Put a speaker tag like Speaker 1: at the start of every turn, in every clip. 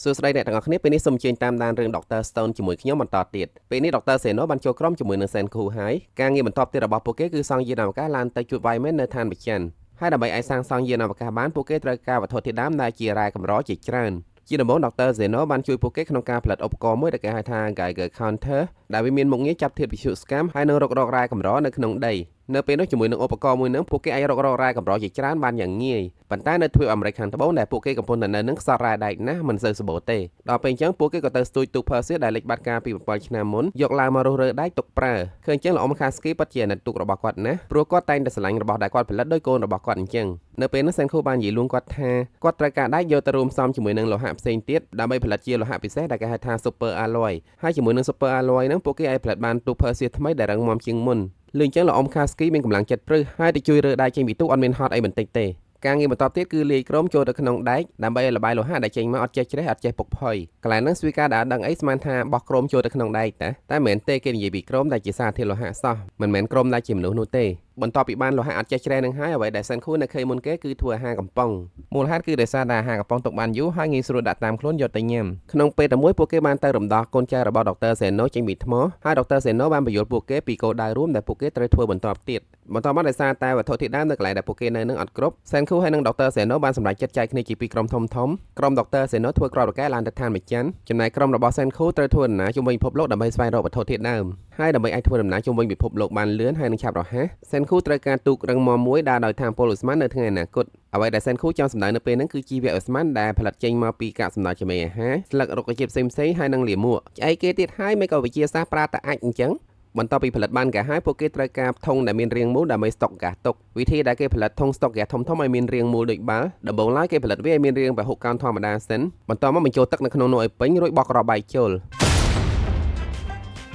Speaker 1: សួស្តីអ្នកទាំងអស់គ្នាពេលនេះសូមអញ្ជើញតាមដានរឿង Dr. Stone ជាមួយខ្ញុំបន្តទៀតពេលនេះ Dr. Zeno បានចូលក្រុមជាមួយនឹង Senku ហើយការងារបន្ទាប់ទៀតរបស់ពួកគេគឺសង់យានអវកាសឡើងទៅជួប Wyman នៅឋានវិចិត្រហើយដើម្បីអាចសាងសង់យានអវកាសបានពួកគេត្រូវការវត្ថុធាតុដើមដែលជារ៉ែកម្រជាច្រើនជាដំបូង Dr. Zeno បានជួយពួកគេក្នុងការផលិតឧបករណ៍មួយដែលគេហៅថា Geiger Counter ដែលវាមានមុខងារចាប់ធាតុវិទ្យុស្កាមហើយនឹងរុករករ៉ែកម្រនៅក្នុងដីនៅពេលនោះជាមួយនឹងឧបករណ៍មួយហ្នឹងពួកគេអាចរុករករ៉ែកម្រជាច្រើនបានយ៉ាងងាយប៉ុន្តែនៅទ្វីបអាមេរិកខាងត្បូងដែលពួកគេកំពុងតែនៅនឹងខ្សត់រ៉ែដែកណាស់មិនសូវសម្បូរទេដល់ពេលអញ្ចឹងពួកគេក៏ទៅស្ទួយទូក Perseus ដែលលេចបាត់កាលពី7ឆ្នាំមុនយកឡើងមករុះរើដែកទុកប្រើឃើញអញ្ចឹងលោកអ៊ំ Kaski ពិតជាអាណិតទូករបស់គាត់ណាស់ព្រោះគាត់តែងតែស្រឡាញ់របស់ដែលគាត់ផលិតដោយកូនរបស់គាត់អញ្ចឹងនៅពេលនោះ Senku បាននិយាយលួងគាត់ថាគាត់ត្រូវការដែកយកទៅរួមផ្សំជាមួយនឹងលោហៈផ្សេងទៀតដើម្បីផលិតជាលោហៈពិសេសដែលគេហៅថា Super Alloy ហើយជាមួយនឹង Super Alloy ហ្នឹងពួកគេអាចផលិតបានទូក Perseus ថ្មីដែលរឹងមាំជាងមុនលឺអញ្ចឹងលោកអ៊ំ Kaski មានកម្លាំងចិត្តព្រឹសហើយទៅជួយរើដែកចេញពីទូកអត់មានហត់អីបន្តិចទេការងារបន្តទៀតគឺលាយក្រូមចូលទៅក្នុងដែកដើម្បីឲ្យល្បាយលោហៈដែលចេញមកអត់ចេះច្រេះអត់ចេះពុកផុយកន្លែងហ្នឹងស្វីកាដែលអត់ដឹងអីស្មានថាបោះក្រូមចូលទៅក្នុងដែកតាតែមិនមែនទេគេនិយាយពីក្រូមដែលជាសារធាតុលោហៈសោះមិនមែនក្រូមដែលជាមនុស្សនោះទេបន្ទាប់ពីបានលោហៈអត់ចេះច្រេះនឹងហើយអ្វីដែលសិនខួននៅឃើញមុនគេគឺធ្វើអាហារកំប៉ុងមូលហេតុគឺដោយសារតែអាហារកំប៉ុងទុកបានយូរហើយងាយស្រួលដាក់តាមខ្លួនយកទៅញ៉ាំក្នុងពេលតែមួយពួកគេបានទៅរំដោះកូនចៅរបស់ដុកទ័រសេណូចេញពីថ្មហើយដុកទ័រសេណូបានបញ្យល់ពួកគេពីគោលដៅរួមដែលពួកគេត្រូវធ្វើបន្តទៀតបន្ទាប់មកដោយសារតែវត្ថុធាតុដើមនៅកន្លែងដែលពួកគេនៅនឹងអត់គ្រប់សែនខូហើយនិងដុកទ័រសេណូបានសម្រេចចិត្តចែកគ្នាជាពីរក្រុមធំធំក្រុមដុកទ័រសេណូធ្វើគ្រាប់រ៉ុកែតឡើងទៅឋានមួយច័ន្ទចំណែកក្រុមរបស់សែនខូត្រូវធ្វើដំណើរជុំវិញពិភពលោកដើម្បីស្វែងរកវត្ថុធាតុដើមហើយដើម្បីអាចធ្វើដំណើរជុំវិញពិភពលោកបានលឿនហើយនិងឆាប់រហ័សសែនខូត្រូវការទូករឹងមាំមួយដើរដោយថាមពលឧស្ម័ននៅថ្ងៃអនាគតអ្វីដែលសែនខូចង់សម្ដៅនៅពេលហ្នឹងគឺជីវៈឧស្ម័នដែលផលិតចេញមកពីកាកសំណល់ចំណីអាហារស្លឹករុក្ខជាតិផ្សេងៗហើយនិងលាមកឆ្អែកគេទៀតហើយមិនក៏វិទ្យាសាស្ត្រប្រើតែអាចអញ្ចឹងបន្ទាប់ពីផលិតបានហ្គាសហើយពួកគេត្រូវការធុងដែលមានរាងមូលដើម្បីស្តុកហ្គាសទុកវិធីដែលគេផលិតធុងស្តុកហ្គាសធំៗឲ្យមានរាងមូលដូចបាល់ដំបូងឡើយគេផលិតវាឲ្យមានរាងពហុកោណធម្មតាសិនបន្ទាប់មកបញ្ចូលទឹកនៅក្នុងនោះឲ្យពេញរួចបោះគ្រាប់បែកចូល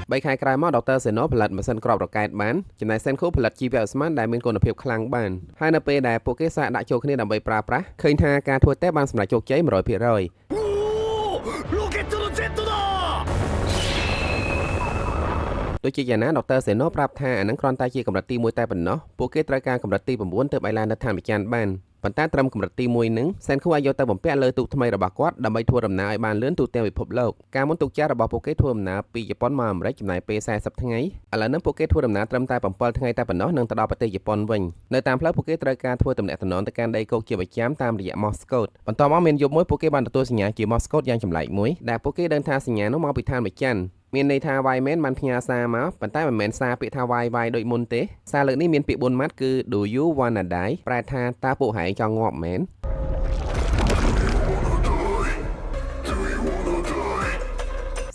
Speaker 1: 3ខែក្រោយមកដុកទ័រសេណូផលិតម៉ាស៊ីនគ្រាប់រ៉ុកែតបានចំណែកសេនខូផលិតជីវៈឧស្ម័នដែលមានគុណភាពខ្លាំងបានហើយនៅពេលដែលពួកគេសាកដាក់ចូលគ្នាដើម្បីប្រើប្រាស់ឃើញថាការធ្វើតេស្តបានសម្រេចជោគជ័យ100%
Speaker 2: おおロケットのジェットだ。
Speaker 1: ដូចជាយ៉ាងណាដុកទ័រសេណូប្រាប់ថាអានឹងគ្រាន់តែជាកម្រិតទី1តែប៉ុណ្ណោះពួកគេត្រូវការកម្រិតទី9ទើបអាចឡើងនៅឋានវិចារបានប៉ុន្តែត្រឹមកម្រិតទី1ហ្នឹងសែនខូអាចយកទៅបំពាក់លើទូកថ្មីរបស់គាត់ដើម្បីធ្វើដំណើរឲ្យបានលឿនទូទាំងពិភពលោកការមុនទូកចាស់របស់ពួកគេធ្វើដំណើរពីជប៉ុនមកអាមេរិកចំណាយពេល40ថ្ងៃឥឡូវហ្នឹងពួកគេធ្វើដំណើរត្រឹមតែ7ថ្ងៃតែប៉ុណ្ណោះនឹងទៅដល់ប្រទេសជប៉ុនវិញនៅតាមផ្លូវពួកគេត្រូវការធ្វើទំនាក់ទំនងទៅកាន់ដីគោកជាប្រចាំតាមរយៈ Morse code បន្ទាប់មកមានយប់មួយពួកគេបានទទួលសញ្ញាជា Morse code យ៉ាងចម្លែកមួយដែលពួកគេដឹងថាសញ្ញានោះមកពីឋានវិចារមានន័យថា Wyman បានផ្ញើសារមកប៉ុន្តែមិនមែនសារពាក្យថា Y Y ដូចមុនទេសារលើកនេះមានពាក្យ4ម៉ាត់គឺ Do you wanna die ប្រែថាតើពួកហែងចង់ងាប់មែន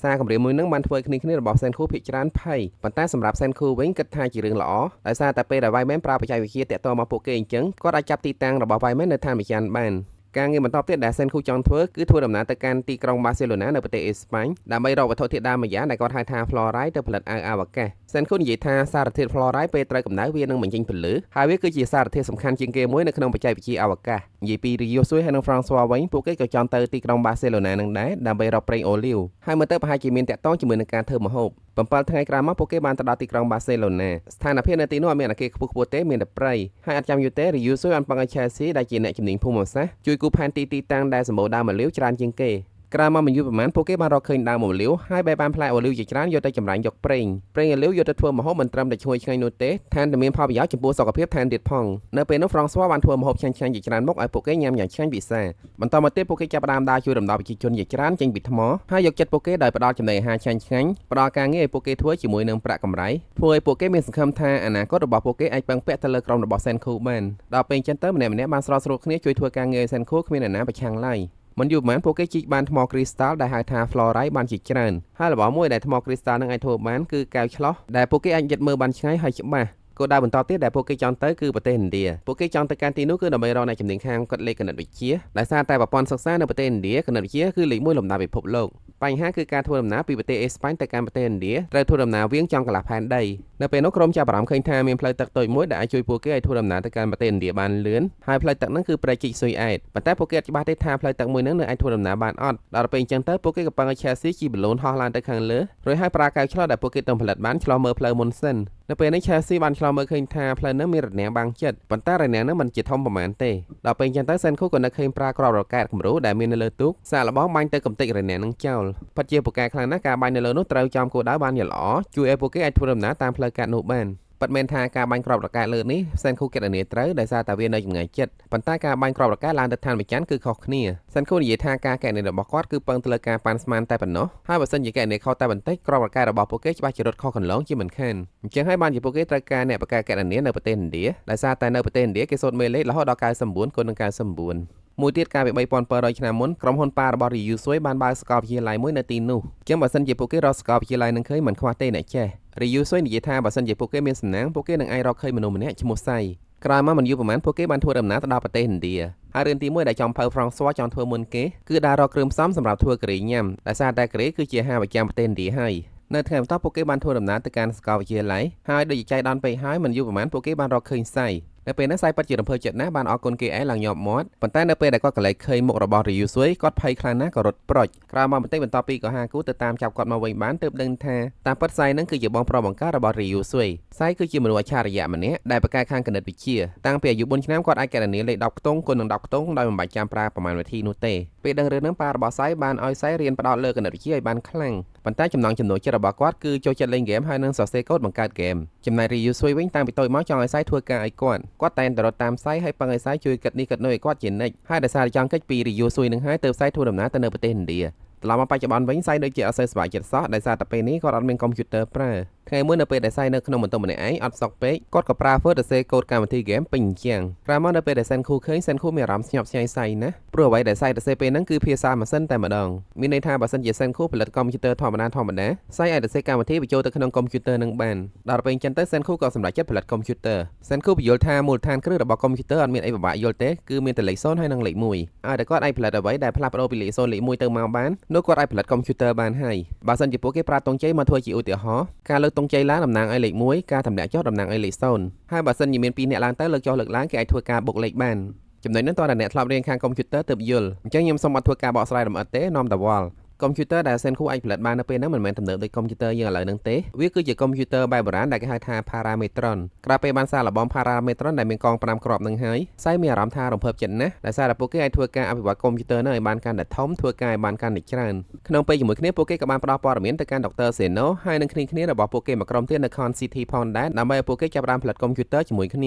Speaker 1: សារគម្រាមមួយនឹងបានធ្វើឲ្យគ្នាគ្នារបស់ Senku ភាគច្រើនភ័យប៉ុន្តែសម្រាប់ Senku វិញគិតថាជារឿងល្អដោយសារតែពេលដែល Wyman ប្រើបច្ចេកវិទ្យាតាក់ទងមកពួកគេអញ្ចឹងគាត់អាចចាប់ទីតាំងរបស់ Wyman នៅឋានវិចារបានការងារបន្តទៀតដែល Senku ចង់ធ្វើគឺធ្វើដំណើរទៅកាន់ទីក្រុងបាសេឡូណានៅប្រទេសអេស្ប៉ាញដើម្បីរកវត្ថុធាតុដើមម្យ៉ាងដែលគាត់ហៅថា fluorite ទៅផលិតអាវអវកាស Senku និយាយថាសារធាតុ fluorite ពេលត្រូវកម្ដៅវានឹងបញ្ចេញពន្លឺហើយវាគឺជាសារធាតុសំខាន់ជាងគេមួយនៅក្នុងបច្ចេកវិទ្យាអវកាសនិយាយពី Ryosui ហើយនិង Francois វិញពួកគេក៏ចង់ទៅទីក្រុងបាសេឡូណានឹងដែរដើម្បីរកប្រេងអូលីវហើយមើលទៅប្រហែលជាមានតាក់ទងជាមួយនឹងការធ្វើម្ហូប7ថ្ងៃក្រោយមកពួកគេបានទៅដល់ទីក្រុងបាសេឡូណាស្ថានភាពនៅទីនោះអត់មានអគារខ្ពស់ខ្ពស់ទេមានតែព្រៃហើយអត់ចាំយូរទេ Ryosui បានពឹងឲ្យ Chelsea ដែលជាអ្នកជំនាញភូមិសាស្ត្រជួយគូផែនទីទីតាំងដែលសម្បូរដើមអូលីវច្រើនជាងគេក្រោយមកមិនយូរប្រហែលពួកគេបានរកឃើញដើមអូលីវហើយបែរបានផ្លែអូលីវជាច្រើនយកទៅចម្រាញ់យកប្រេងប្រេងអូលីវយកទៅធ្វើម្ហូបមិនត្រឹមតែឈ្ងុយឆ្ងាញ់នោះទេថែមទាំងមានផលប្រយោជន៍ចំពោះសុខភាពថែមទៀតផងនៅពេលនោះ Francois បានធ្វើម្ហូបឆ្ងាញ់ៗជាច្រើនមុខឲ្យពួកគេញ៉ាំយ៉ាងឆ្ងាញ់ពិសាបន្តមកទៀតពួកគេចាប់ផ្ដើមដើរជួយរំដោះប្រជាជនជាច្រើនចេញពីថ្មហើយយកចិត្តពួកគេដោយផ្ដល់ចំណីអាហារឆ្ងាញ់ឆ្ងាញ់ផ្ដល់ការងារឲ្យពួកគេធ្វើជាមួយនឹងប្រាក់កម្រៃធ្វើឲ្យពួកគេមានសង្ឃឹមថាអនាគតរបស់ពួកគេអាចពឹងពាក់ទៅលើក្រុមរបស់ Senku បានដល់ពេលអញ្ចឹងទៅម្នាក់ៗបានស្របស្រួលគ្នាជួយធ្វើការងារឲ្យ Senku គ្មានអ្នកណាប្រឆាំងឡើយមិនយូរប៉ុន្មានពួកគេជីកបានថ្មគ្រីស្តាល់ដែលហៅថា fluorite បានជាច្រើនហើយរបស់មួយដែលថ្មគ្រីស្តាល់នឹងអាចធ្វើបានគឺកែវឆ្លោះដែលពួកគេអាចយិតមើលបានឆ្ងាយហើយច្បាស់គោលដៅបន្តទៀតដែលពួកគេចង់ទៅគឺប្រទេសឥណ្ឌាពួកគេចង់ទៅកាន់ទីនោះគឺដើម្បីរកអ្នកជំនាញខាងគិតលេខគណិតវិទ្យាដោយសារតែប្រព័ន្ធសិក្សានៅប្រទេសឥណ្ឌាគណិតវិទ្យាគឺលេខ1លំដាប់ពិភពលោកបញ្ហាគឺការធ្វើដំណើរពីប្រទេសអេស្ប៉ាញទៅកាន់ប្រទេសឥណ្ឌាត្រូវធ្វើដំណើរវៀងចង់កន្លះផែនដី នៅពេលនោះក្រុមចាប់អារម្មណ៍ឃើញថាមានផ្លូវទឹកតូចមួយដែលអាចជួយពួកគេឲ្យធ្វើដំណើរទៅកាន់ប្រទេសឥណ្ឌាបានលឿនហើយផ្លូវទឹកហ្នឹងគឺព្រែកជីកស៊ុយអែតប៉ុន្តែពួកគេអត់ច្បាស់ទេថាផ្លូវទឹកមួយហ្នឹងនៅអាចធ្វើដំណើរបានអត់ដល់ពេលអញ្ចឹងទៅពួកគេក៏ពឹងឲ្យ Chelsea ជិះប៊ីឡូនហោះឡើងទៅខាងលើរួចហើយប្រើកែវឆ្លុះដែលពួកគេទំផលិតបានឆ្លុះមើលផ្លូវមុនសិននៅពេលនេះ Chelsea បានឆ្លងមើលឃើញថាផ្លូវហ្នឹងមានរនាំងបាំងចិត្តប៉ុន្តែរនាំងហ្នឹងមិនជាធំប្រហែលទេដល់ពេលអញ្ចឹងទៅ Senku ក៏នឹកឃើញប្រើគ្រាប់រ៉ុកែតគំរូដែលមាននៅលើទូកសាកល្បងបាញ់ទៅកំទេចរនាំងហ្នឹងចោលពិតជាពូកែខ្លាំងណាស់ការបាញ់នៅលើនោះត្រូវចំគោលដៅបានយ៉ាងល្អជួយឲ្យពួកគេអាចធ្វើដំណើរតាមផ្លូវកាត់នោះបានពិតមែនថាការបាញ់គ្រាប់រ៉ុកែតលើនេះ Senku គណនាត្រូវដោយសារតែវានៅចម្ងាយជិតប៉ុន្តែការបាញ់គ្រាប់រ៉ុកែតឡើងទៅឋានវិចាន់គឺខុសគ្នា Senku និយាយថាការគណនារបស់គាត់គឺពឹងទៅលើការប៉ាន់ស្មានតែប៉ុណ្ណោះហើយបើសិនជាគណនាខុសតែបន្តិចគ្រាប់រ៉ុកែតរបស់ពួកគេច្បាស់ជារត់ខុសកន្លងជាមិនខានអញ្ចឹងហើយបានជាពួកគេត្រូវការអ្នកបកកគណនានៅប្រទេសឥណ្ឌាដោយសារតែនៅប្រទេសឥណ្ឌាគេសូត្រមេលេខរហូតដល់99គុណនឹង99មួយទៀតកាលពី3700ឆ្នាំមុនក្រុមហ៊ុនប៉ារបស់ Ryu Sui បានបើកសាកលវិទ្យាល័យមួយនៅទីនោះអញ្ចឹងបើសិនជាពួកគេរកសាកលវិទ្យាល័យនឹងឃើញមិនខ្វះទេអ្នកចេះ Ryu Sui និយាយថាបើសិនជាពួកគេមានសំណាងពួកគេនឹងអាចរកឃើញមនុស្សម្នាក់ឈ្មោះសៃក្រោយមកមិនយូរប៉ុន្មានពួកគេបានធ្វើដំណើរទៅដល់ប្រទេសឥណ្ឌាហើយរឿងទី1ដែលចំភៅ François ចង់ធ្វើមុនគេគឺដើររកគ្រឿងផ្សំសម្រាប់ធ្វើការីញ៉ាំដោយសារតែការីគឺជាអាហារប្រចាំប្រទេសឥណ្ឌាហើយនៅថ្ងៃបន្ទាប់ពួកគេបានធ្វើដំណើរទៅកាន់សាកលវិទ្យាល័យហើយដូចជាចៃដន្យពេកហើយមិនយូរប៉ុន្មានពួកគេបានរកឃើញសៃនៅពេលនោះសៃពិតជារំភើបចិត្តណាស់បានអរគុណគេឯងឡើងញាប់មាត់ប៉ុន្តែនៅពេលដែលគាត់កលែកឃើញមុខរបស់ Ryu Sui គាត់ភ័យខ្លាំងណាស់ក៏រត់ប្រុចក្រោយមកបន្តិចបន្ទាប់ពីក៏ហាគូទៅតាមចាប់គាត់មកវិញបានទើបដឹងថាតាមពិតសៃនឹងគឺជាបងប្រុសបង្កើតរបស់ Ryu Sui សៃគឺជាមនុស្សអច្ឆរិយៈម្នាក់ដែលប្រកែកខាងគណិតវិទ្យាតាំងពីអាយុ4ឆ្នាំគាត់អាចគណនាលេខ10ខ្ទង់គុណនឹង10ខ្ទង់ដោយមិនបាច់ចាំប្រើប្រមាណវិធីនោះទេពេលដឹងរឿងហ្នឹងប៉ារបស់សៃបានឲ្យសៃរៀនផ្ដោតលើគណិតវិទ្យាឲ្យបានខ្លាំងប៉ុន្តែចំណង់ចំណូលចិត្តរបស់គាត់គឺចូលចិត្តលេងហ្គេមហើយនឹងសរសេរកូដបង្កើតហ្គេមចំណែក Ryu Sui វិញតាំងពីតូចមកចង់ឲ្យសៃធ្វើការឲ្យគាត់គាត់តែងតែរត់តាមសៃហើយពឹងឲ្យសៃជួយគិតនេះគិតនោះឲ្យគាត់ជានិច្ចហើយដោយសារចង់កិច្ចពី Ryu Sui នឹងហើយទើបសៃធ្វើដំណើរទៅនៅប្រទេសឥណ្ឌាត្រឡប់មកបច្ចុប្បន្នវិញសៃដូចជាអត់សូវសប្បាយចិត្តសោះដោយសារតែពេលនេះគាត់អត់មានកុំព្យូទ័រប្រើថ្ងៃមួយនៅពេលដែលសៃនៅក្នុងបន្ទប់ម្នាក់ឯងអត់សុខពេកគាត់ក៏ប្រើ Word សរសេរកូដកម្មវិធីហ្គេមពេញអញ្ចឹងក្រោយមកនៅពេលដែល Senku ឃើញ Senku មានអារម្មណ៍ស្ញប់ស្ញែងសៃណាស់ព្រោះអ្វីដែលសៃសរសេរពេលហ្នឹងគឺភាសាម៉ាស៊ីនតែម្ដងមានន័យថាបើសិនជា Senku ផលិតកុំព្យូទ័រធម្មតាធម្មតាសៃអាចសរសេរកម្មវិធីបញ្ចូលទៅក្នុងកុំព្យូទ័រនឹងបានដល់ពេលអញ្ចឹងទៅ Senku ក៏សម្រេចចិត្តផលិតកុំព្យូទ័រ Senku ពន្យល់ថាមូលដ្ឋានគ្រឹះរបស់កុំព្យូទ័រអត់មានអីពិបាកយល់ទេគឺមានតែលេខ0ហើយនិងលេខ1ឲ្យតែគាត់អាចផលិតអ្វីដែលផ្លាស់ប្ដូរពីលេខ0លេខ1ទៅមកបាននោះគាត់អាចផលិតកុំព្យូទ័របានហើយបើសិនជាពួកគេប្រើទង់ជ័យមកធ្វើជាឧទាហរណ៍ការលើកទង់ជ័យឡើងតំណាងឲ្យលេខ1ការទម្លាក់ចុះតំណាងឲ្យលេខ0ហើយបើសិនជាមាន2នាក់ឡើងទៅលើកចុះលើកឡើងគេអាចធ្វើការបូកលេខបានចំណុចហ្នឹងតើអ្នកធ្លាប់រៀនខាងកុំព្យូទ័រទើបយល់អញ្ចឹងខ្ញុំសូមអត់ធ្វើការបកស្រាយលម្អិតទេនាំតែវល់កុំព្យូទ័រដែល Senku អាចផលិតបាននៅពេលហ្នឹងមិនមែនទំនើបដូចកុំព្យូទ័រយើងឥឡូវហ្នឹងទេវាគឺជាកុំព្យូទ័របែបបុរាណដែលគេហៅថា Parametron ក្រោយពេលបានសាកល្បង Parametron ដែលមានកង5គ្រាប់ហ្នឹងហើយសៃមានអារម្មណ៍ថារំភើបចិត្តណាស់ដោយសារតែពួកគេអាចធ្វើការអភិវឌ្ឍកុំព្យូទ័រហ្នឹងឲ្យបានកាន់តែធំធ្វើការឲ្យបានកាន់តែច្រើនក្នុងពេលជាមួយគ្នាពួកគេក៏បានផ្ដល់ព័ត៌មានទៅកាន់ Dr. Zeno ហើយនិងគ្នាៗរបស់ពួកគេមួយក្រុមទៀតនៅ Con City ផងដែរដើម្បីឲ្យពួកគេចាប់ផ្ដើមផលិតកុំព្យូទ័រជាមួយគ្ន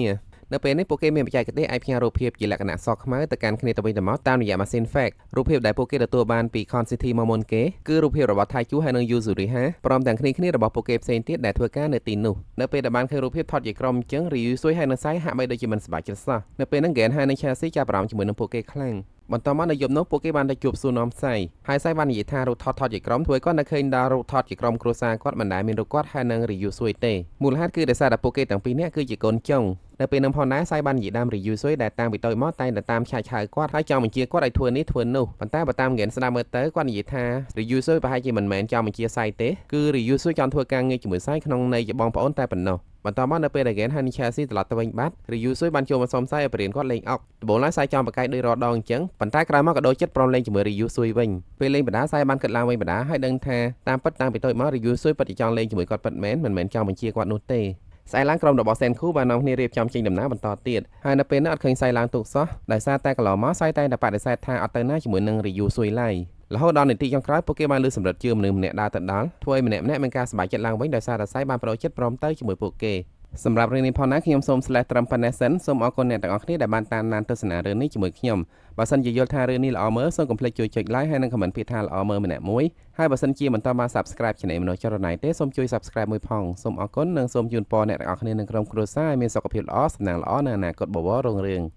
Speaker 1: ានៅពេលនេះពួកគេមានបច្ចេកទេសអាចផ្ញើរូបភាពជាលក្ខណៈសខ្មៅទៅកាន់គ្នាទៅវិញទៅមកតាមរយៈម៉ាស៊ីន fax រូបភាពដែលពួកគេទទួលបានពី Con City មកមុនគេគឺរូបភាពរបស់ Taiju ហើយនិង Yuzuriha ព្រមទាំងគ្នាៗរបស់ពួកគេផ្សេងទៀតដែលធ្វើការនៅទីនោះនៅពេលដែលបានឃើញរូបភាពថតជាក្រុមអញ្ចឹង Ryu Sui ហើយនិង Sai ហាក់បីដូចជាមិនសប្បាយចិត្តសោះនៅពេលហ្នឹង Gen ហើយនិង Chelsea ចាប់អារម្មណ៍ជាមួយនឹងពួកគេខ្លាំងបន្ទាប់មកនៅយប់នោះពួកគេបានទៅជួបសួរនាំសៃហើយសៃបាននិយាយថារូបថតថតជាក្រុមធ្វើឲ្យគាត់នៅឃើញដល់រូបថតជាក្រុមគ្រួសារគាត់មិនដែលមានរូបគាត់ហើយនិង Ryu Sui ទេមូលហេតុគឺដោយសារតែពួកគេទាំងពីរនាក់គឺជាកូនចុងនៅពេលនឹងផងដែរសៃបាននិយាយដើម Ryu Sui ដែលតាំងពីតូចមកតែងតែតាមឆាយឆាវគាត់ហើយចង់បញ្ជាគាត់ឲ្យធ្វើនេះធ្វើនោះប៉ុន្តែបើតាមហ្គេនស្ដាប់មើលទៅគាត់និយាយថា Ryu Sui ប្រហែលជាមិនមែនចង់បញ្ជាសៃទេគឺ Ryu Sui ចង់ធ្វើការងារជាមួយសៃក្នុងន័យជាបងប្អូនតែប៉ុណ្ណោះបន្ទាប់មកនៅពេលដែល Gen ហើយនិង Chelsea ត្រឡប់ទៅវិញបាត់ Ryu Sui បានចូលមកសុំសៃឲ្យបរៀនគាត់លេងអុកដំបូងឡើយសៃចង់បកកាយដូចរាល់ដងអញ្ចឹងប៉ុន្តែក្រោយមកក៏ដូរចិត្តព្រមលេងជាមួយ Ryu Sui វិញពេលលេងបដាសៃបានគិតឡើងវិញបដាហើយដឹងថាតាមពិតតាំងពីតូចមក Ryu Sui ពិតជាចង់លេងជាមួយគាត់ពិតមែនមិនមែនចង់បញ្ជាគាត់នោះទេស្អែកឡើងក្រុមរបស់ Senku បាននាំគ្នារៀបចំចេញដំណើរបន្តទៀតហើយនៅពេលនោះអត់ឃើញសៃឡើងទូកសោះដោយសារតែកន្លងមកសៃតែងតែបដិសេធថាអត់ទៅណាជាមួយនឹង Ryu Sui ឡើយរហូតដល់នាទីចុងក្រោយពួកគេបានលើសម្រិតជឿមនុស្សម្នាក់ដើរទៅដល់ធ្វើឲ្យម្នាក់ៗមានការសប្បាយចិត្តឡើងវិញដោយសារតែសៃបានប្ដូរចិត្តព្រមទៅជាមួយពួកគេសម្រាប់រឿងនេះផងណាខ្ញុំសូម slash ត្រឹមប៉ុណ្ណេះសិនសូមអរគុណអ្នកទាំងអស់គ្នាដែលបានតាមដានទស្សនារឿងនេះជាមួយខ្ញុំបើសិនជាយល់ថារឿងនេះល្អមើលសូមកុំភ្លេចជួយចុច like ហើយនិង comment ពាក្យថាល្អមើលម្នាក់មួយហើយបើសិនជាមិនតបាន subscribe Channel មនោចរណៃទេសូមជួយ subscribe មួយផងសូមអរគុណនិងសូមជូនពរអ្នកទាំងអស់គ្នានិងក្រុមគ្រួសារឲ្យមានសុខភាពល្អសំណាងល្អនិងអនាគតបវររុងរឿង